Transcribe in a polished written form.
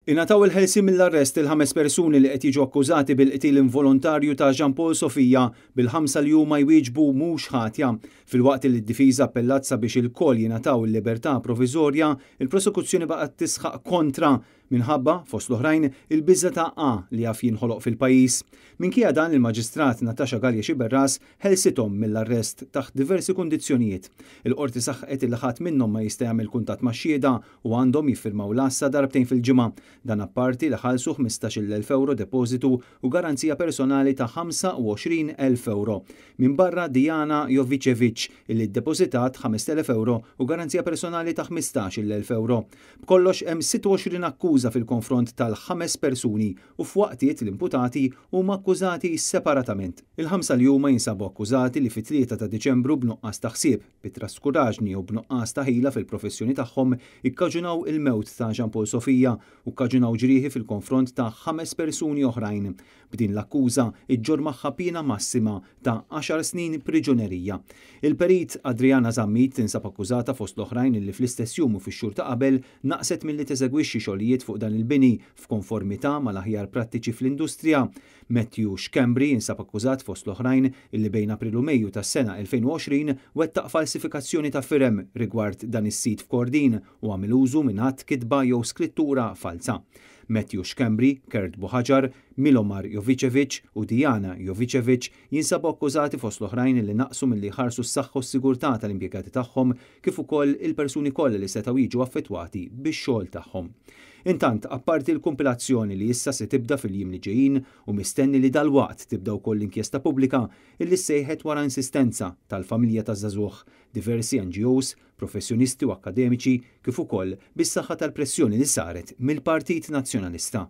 Ingħataw il-ħelsien mill-arrest il-ħames persuni li qed jiġu akkużati bil-qtil involontarju ta' Jean Paul Sofia, bil-ħamsa li huma jwieġbu mhux ħatja. Filwaqt li d-difiża appellat sabiex ilkoll jingħataw il-libertà proviżorja, il-prosekuzzjoni baqgħet tisħaq kontra minħabba, fost l-oħrajn, il-biża' ta' A li jaf jinħoloq fil-pajjiż. Minkejja dan, il-Maġistrat Natasha Galea Sciberras ħelsithom mill-arrest taħt diversi kundizzjonijiet. Il-Qorti saħqet illi ħadd minnhom ma jista' jagħmel kuntatt max-xhieda u għandhom jiffirmaw l-għassa darbtejn fil-ġimgħa. Dan apparti li ħallsu 15,000 ewro depożitu u garanzija personali ta' 25,000 ewro. Minbarra Dijana Jovicevic illi ddepożitat 5,000 ewro u garanzija personali ta' 15,000 ewro. B'kollox hemm 26 akkuża fil-konfront tal-ħames persuni u f'waqtiet l-imputati huma akkużati separatament. Il-ħamsa li huma jinsabu akkużati li fit-3 ta' Diċembru b'nuqqas ta' ħsieb, bi traskuraġni jew b'nuqqas ta' ħila fil-professjoni tagħhom ikkaġunaw il-mewt ta' Jean Paul Sofia u kkaġunaw ġrieħi fil-konfront ta' ħames persuni oħrajn. B'din l-akkuża iġġorr magħha piena massima ta' għaxar snin priġunerija. Il-Perit Adriana Zammit tinsab akkużata fost l-oħrajn illi fl-istess jum u fix-xhur ta' qabel naqset milli teżegwixxi xogħlijiet fuq dan il-bini f'konformità mal-aħjar prattiċi fl-industrija. Matthew Schembri jinsab akkużat fost l-oħrajn illi bejn April u Mejju tas-sena 2020 wettaq falsifikazzjoni ta' firem rigward dan is-sit f'Kordin u għamel użu minn att, kitba jew skrittura falza. Matthew Schembri, Kurt Buhagiar, Milomar Jovicevic u Dijana Jovicevic jinsabu akkużati fost l-oħrajn li naqsu milli jħarsu s-saħħa u s-sigurtà tal-impjegati tagħhom kif ukoll il-persuni kollha li setgħu jiġu affettwati bix-xogħol tagħhom. Intant, apparti l-kumpilazzjoni li issa se tibda fil-jiem li ġejjin u mistenni li dalwaqt tibda wkoll l-inkjesta pubblika illi ssejħet wara insistenza tal-familja taż-żagħżugħ, diversi NGOs, professjonisti u akkademiċi kif ukoll bis-saħħa tal-pressjoni li saret mill-Partit Nazzjonalista.